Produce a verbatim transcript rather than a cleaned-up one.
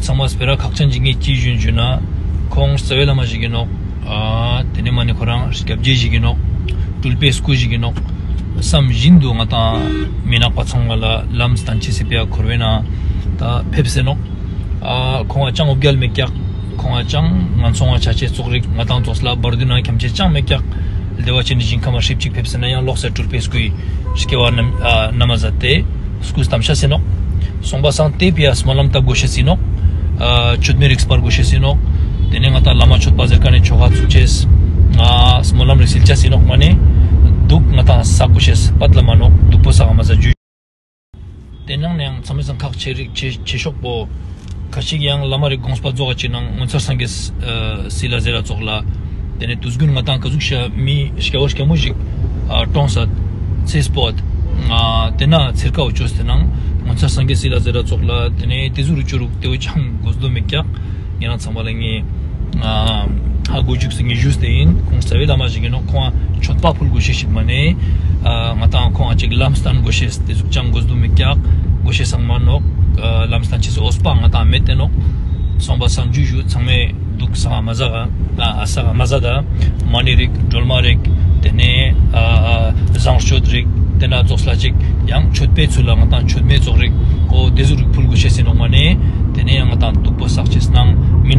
ཚང་མ་སྤེ་ར་ཁག་ཅན་ཞིག་ངས་ཅི་ཞུ་ཞུ་ན། ཁོང་རྩ་བའི་བླ་མ་ཞིག་ཡིན་ནོག། ཨ་དེ་ནས་མ་ནི་ཁོ་རང་སྐྱབས་རྗེ་ཞིག་ཡིན་ནོག། སྤྲུལ་པའི་སྐུ་ཞིག་ཡིན་ནོག། བསམ་བཞིན་དུ་ང་དང་མི་ནག་པ་ཚང་མ་ལ་ལམ་སྟན་ཅེས་སི་ཕི་ཡ་འཁོར་བའི་ནང་ད་ཕེབས་སེ་ནོག། ཨ་ཁོང་ང་ཅང་འོ་བརྒྱལ་མེད་ཀྱག། ཁོང་ང་ཅང་ངན་སོང་ང་ཆ་ཅེས་ཙོགས་རིག། ང་དང་ཙོགས་ལ་བར་དུ་ན་འཁྱམ་ཅེས་ཅང་མེད་ཀྱག། བདེ་བ་ཅན་ནི་ཞིང་ཁམས་མ་ཧྲིབ་ཅིག་ཕེབས་སེ་ན་ཡང་ལོག་སེ་སྤྲུལ་པའི་སྐུའི་སྐྱེ་བ་རྣམ་ཨ་རྣམ་མ་ཟད་དེ་སྐུ་བལྟམས་ཤེས་སེ་ནོག། སོང་པ་སང་དེ་ཕི་ཡ་སྨོན་ལམ་བཏབ་དགོས་ཤེས་ཡིན་ནོག། ཨ་མཆོད་མེ་རིགས་སྤར་དགོས་ཤེས་ཡིན་ནོག། དེ་ནས་ང་དང་བླ་མ་མཆོད་པ་ཟེར་ཁན་ནི་ཆོ་ག་ཚུགས་ཅེས། ཨ་སྨོན་ལམ་རིགས་སིལ་ཅེས་ཡིན་ནོག། མ་ནི་དུག་ང་དང་བསག་དགོས་ཤེས་པད་ལ་མ་ནོག། དུག་པོ་བསག་མ་ཟ་ཇུ། དེ་ནང་ནས་ཡང་ཚང་མའི་སང་ཁག་ཆེ་རིག་ཆེ་ཆེ་ཤོས་པོ། ཁ་ཅིག་ཡང་བླ་མ་རིགས་དགོངས་པ་རྫོགས་པ་ཅིག་ནང་ངོ་མཚར་སངས་རྒྱས་ཨ་སི་ལ་ཟེར་ར་ཙོགས་ལ། དེ་ནས་དུས་རྒྱུན་ང་དང་ག་ཟུག་ཤ་མི་སྐྱ་བོ་སྐྱ་མོ་ཞིག་ཨ་གྲོངས་ས་ཚེ་སྤོད། ཨ་དེ་ན་ཚེར་ཀ་བོ་བཅོས་ཏེ་ནང་ངོ་མཚར་སངས་རྒྱས་སི་ལ་ཟེར་ར་ཙོགས་ལ་དེ་ནས་དེ་ཟུག་རུ་བཅོ་རུག་དེ་བོ་ཅང་དགོས་དོན་མེད་ཀྱག། ངེ་རང་ཚང་མ་ལ་ངས་ཨ་ཧ་གོ་བཅུག་སེ་ངས་ཞུས་ཏེ་ཡིན། ཁོང་རྩ་བའི་བླ་མ་ཞིག་ཡིན་ནོག། ཁོང་ང་མཆོད་པ་ཕུལ་དགོས་ཤེས་ཞིག་མ་ནེ། ཨ་ང་དང་ཁོང་ང་ཅིག་ལམ་སྟན་དགོས་ཤེས་དེ་ཟུག་ཅང་དགོས་དོན་མེད་ཀྱག། དགོས་ཤེས་སང་མ་ནོག། ཨ་ལམ་སྟན་ཅེས་སི་འོས་པ་ང་དང་མེད་དེ་ནོག། སོང་པ་སང་ཇུ་ཞུ་ཚང་མས་དུག་བསག་མ་ཟ་ག། ཨ་བསག་མ་ཟ་ད། མ་ཎི་རིགས་སྒྲོལ་མ་རིགས་དེ་ནས་ཨ་བཟང་སྤྱོད་རིགས་དེ་ན་ཙོགས་ལ་ཅིག་ཡང་མཆོད་པའི་ཚུལ་ལ་ང་དང་མཆོད་མེ་ཙོགས་རིགས་ཨོ་དེ་ཟུག་རིགས་ཕུལ་དགོས་ཤེས་ཡིན་ནོག། མ་ནེ་དེ་ནས་ཡང་ང་དང་དུག་པོ་བསག་ཅེས་ནང་མི་ན།